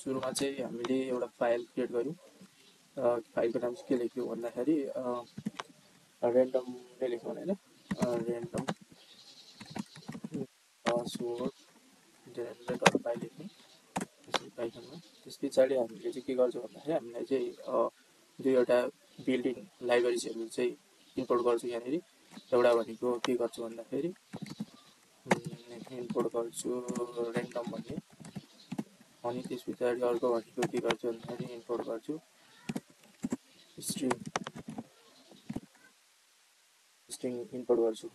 सुरुमा चाहिँ हामीले एउटा फाइल क्रिएट गर्यौँ। फाइलको नाम चाहिँ के लेख्यौँ भन्दाखेरि रेन्डम नै लेख्यौँ होइन, रेन्डम पासवर्ड जेनेरेटर फाइल लेख्यौँ पाइथनमा। त्यस पछाडि हामीले चाहिँ के गर्छौँ भन्दाखेरि हामीलाई चाहिँ दुईवटा बिल्ट इन लाइब्रेरिजहरू चाहिँ इम्पोर्ट गर्छु यहाँनिर। एउटा भनेको के गर्छु भन्दाखेरि इम्पोर्ट गर्छु रेन्डम भन्ने, अनि त्यस पछाडि अर्को भनेको के गर्छु भन्दाखेरि इम्पोर्ट गर्छु स्ट्रिङ इम्पोर्ट गर्छु।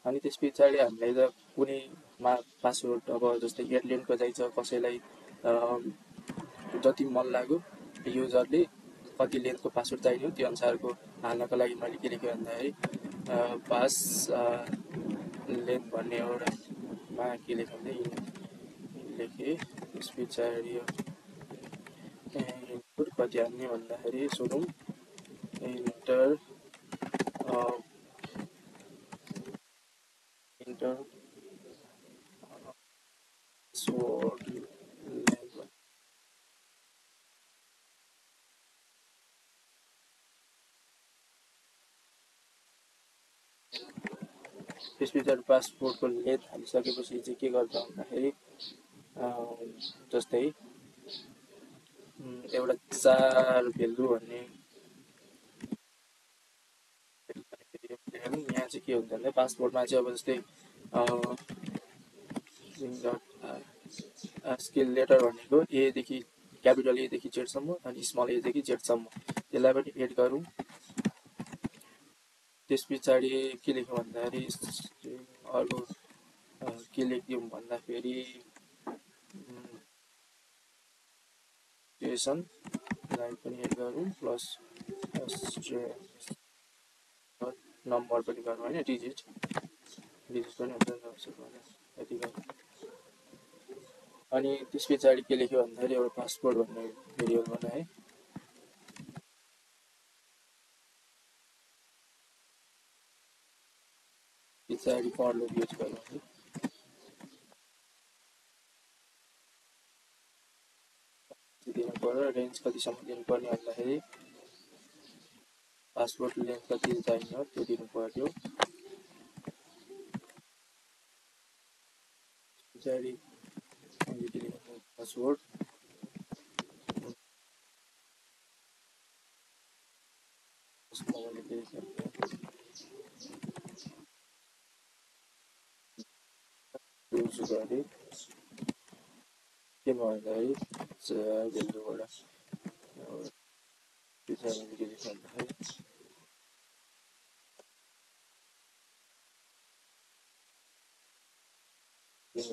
अनि त्यस पछाडि हामीलाई त कुनैमा पासवर्ड अब जस्तै 8 लेनको चाहिन्छ, कसैलाई जति मन लाग्यो युजरले कति लेन्थको पासवर्ड चाहियो त्यो अनुसारको हाल्नको लागि मैले के लेखेँ भन्दाखेरि पास लेन्थ भन्ने एउटामा के लेखेँ भने लेखेँ। त्यस पछाडि इनपुट कति हाल्ने भन्दाखेरि सुनौँ इन्टर पासवर्ड लेन्थ त्यस पछाडि पासवर्डको लेन्थ हालिसकेपछि चाहिँ के गर्छ भन्दाखेरि जस्तै एउटा 4 भेल्यु भन्ने यहाँ चाहिँ के हुन्छ भन्दा पासवर्डमा चाहिँ अब जस्तै स्केल लेटर भनेको एदेखि क्यापिटल एदेखि जेडसम्म अनि स्मल एदेखि जेडसम्म, त्यसलाई पनि एड गरौँ। त्यस पछाडि के लेख्यौँ भन्दाखेरि अरू के लेख्यौँ भन्दाखेरि जेसनलाई पनि एड गरौँ प्लस नम्बर पनि गरौँ होइन, डिजिट पनि हुन्छ यति गरौँ। अनि त्यस पछाडि के लेख्यो भन्दाखेरि एउटा पासवर्ड भन्ने भेरिएबल बनाएँ। पछाडि फर लुप युज गरौँ, दिनु पर्यो। रेन्ज कतिसम्म दिनुपर्ने भन्दाखेरि पासवर्ड लेन्थ कति चाहिने हो त्यो दिनु पर्यो। पछाडि पासवर्ड युज गरेँ के भन्दाखेरि भेल्युबाट पछाडि के लेख्नु भन्दाखेरि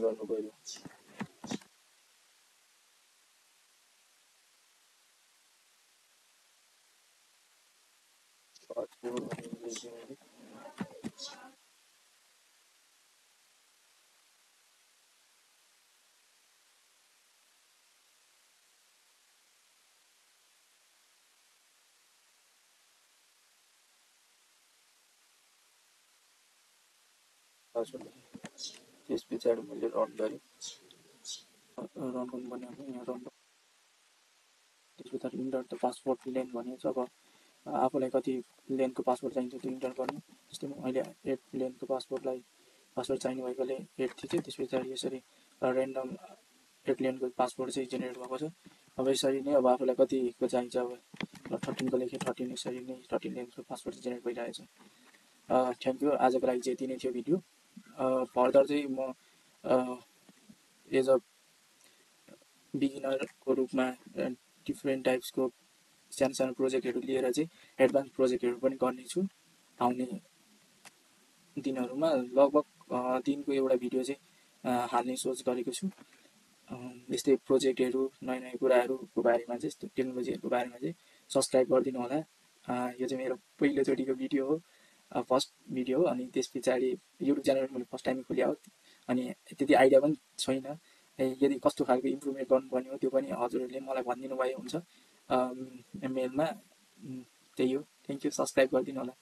गर्नु पर्यो। त्यस पछाडि मैले रन गरेँ, रन बनाएको यहाँ रन। त्यस पछाडि इन्टर द पासवर्ड लेन्थ भनेको छ। अब आफूलाई कति लेन्थको पासवर्ड चाहिन्छ त्यो इन्टर गर्नु। जस्तै मैले 8 लेन्थको पासवर्ड चाहिने भएकोले 8 थिचेँ। त्यस पछाडि यसरी रेन्डम 8 लेन्थको पासवर्ड चाहिँ जेनेरेट भएको छ। अब यसरी नै अब आफूलाई कतिको चाहिन्छ, अब 13 को लेखेँ 13, यसरी नै 13 लेन्थको पासवर्ड जेनेरेट भइरहेछ। Thank you. आजको लागि चाहिँ यति नै थियो भिडियो। फर्दर चाहिँ म एज अ बिगिनरको रूपमा डिफ्रेन्ट टाइप्सको सानो सानो प्रोजेक्टहरू लिएर चाहिँ एडभान्स प्रोजेक्टहरू पनि गर्नेछु आउने दिनहरूमा। लगभग दिनको एउटा भिडियो चाहिँ हाल्ने सोच गरेको छु। यस्तै प्रोजेक्टहरू नयाँ नयाँ कुराहरूको बारेमा चाहिँ, टेक्नोलोजीहरूको बारेमा चाहिँ सब्सक्राइब गरिदिनु होला। यो चाहिँ मेरो पहिलोचोटिको भिडियो हो, फर्स्ट भिडियो हो। अनि त्यस पछाडि युट्युब च्यानल मैले फर्स्ट टाइम खोले हो, अनि त्यति आइडिया पनि छैन। यदि कस्तो खालको इम्प्रुभमेन्ट गर्नुपर्ने हो त्यो पनि हजुरहरूले मलाई भनिदिनु भए हुन्छ मेलमा। त्यही हो। Thank you. सब्सक्राइब गरिदिनु होला।